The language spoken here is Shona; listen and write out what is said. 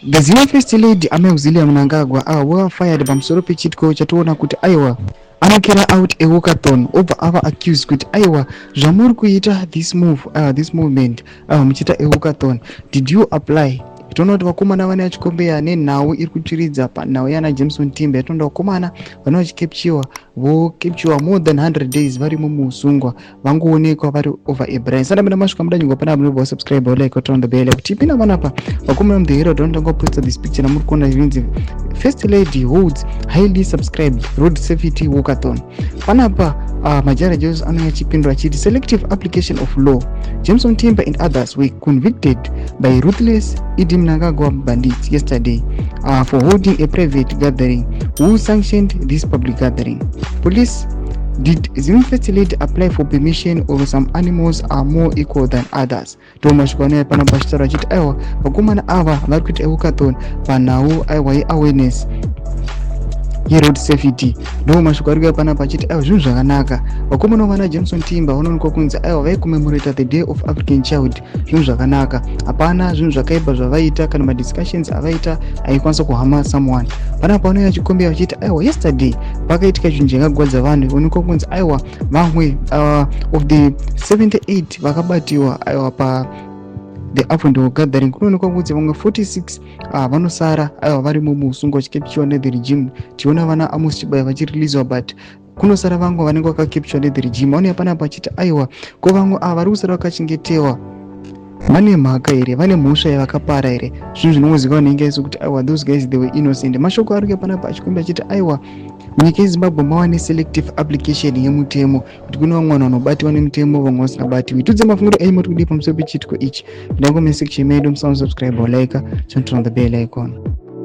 The Zim First Lady Amai Auxilia Mnangagwa ava vova fired pamusoro pechitiko chationa kuti aiwa anokera out a walkathon obva ava accused kuti aiwa zvamuri kuita this move this movement muchiita a walkathon, did you apply? Toona kuti vakomana vane vachikombeya nenhau iri kutsviridza panhau yana Jameson Timba. Yatoona vakomana vane vachicapturewa, vocapturewa more than 100 days varimo muusungwa, vangoonekwa vari over a brain. Sanda mina masvika mudanyungwa pana munobva wasubscribe, like, turn on the bell kuti ipinda panapa. Vakomana mu The Herald vanotanga kuposta this picture namuri kuona zvinzi "First Lady holds highly subscribed road safety walkathon". Panapa Majara Jos anouya achipindura achiti, "Selective application of law. Jameson Timba and others were convicted by ruthless ED Mnangagwa bandits yesterday for holding a private gathering. Who sanctioned this public gathering? Police? Did Zim First Lady apply for permission, or some animals are more equal than others?" Ndo mashoko anouya panapa achitaura achiti aiwa, vakomana ava vari kuita walkathon panhau aiwa yeawareness yeroad safety. Ndo mashoko ari kuuya panapa achiti aiwa, zvinhu zvakanaka. Vakomana vana Jameson Timba vanoonekwa kunzi aiwa, vaikomemorata the Day of African Child. Zvinhu zvakanaka, hapana zvinhu zvakaipa zvavaita kana madiscussions avaita aikwanisa kuharma someone. Panapa vanouya vachikombeya vachiti aiwa, yesterday pakaitika chinhu chakagwadza vanhu. Onekwa kunzi aiwa, vamwe of the 78 vakabatiwa aiwa pa the Avondale gathering, kunoonekwa kuti vamwe 46 vanosara aiwa varimo muusungwa vachicapturewa nethe regime. Tiona vana Amos Chibaya vachireleaswa, but kunosara vamwe vanenge vakacapturewa nethe regime. Vanouya panapa vachiti aiwa, ko vamwe ava vari kusara vakachengetewa vane mhaka here? Vane mhosva yavakapara here? Zvinhu zvinongozivikanwa nengai sekuti aiwa, those guys, they were innocent. Mashoko ari kuya panapa achikomba achiti aiwa, munyika yeZimbabwe mava neselective application yemutemo, kuti kune vamwe vanhu vanobatiwa nemutemo, vamwe vasingabatiwi. Tudze mafungiro enyu, moti kudii pamusoro pechiitiko ichi? Ndangome section medu, musanosubscribe, like, turn on the bell icon.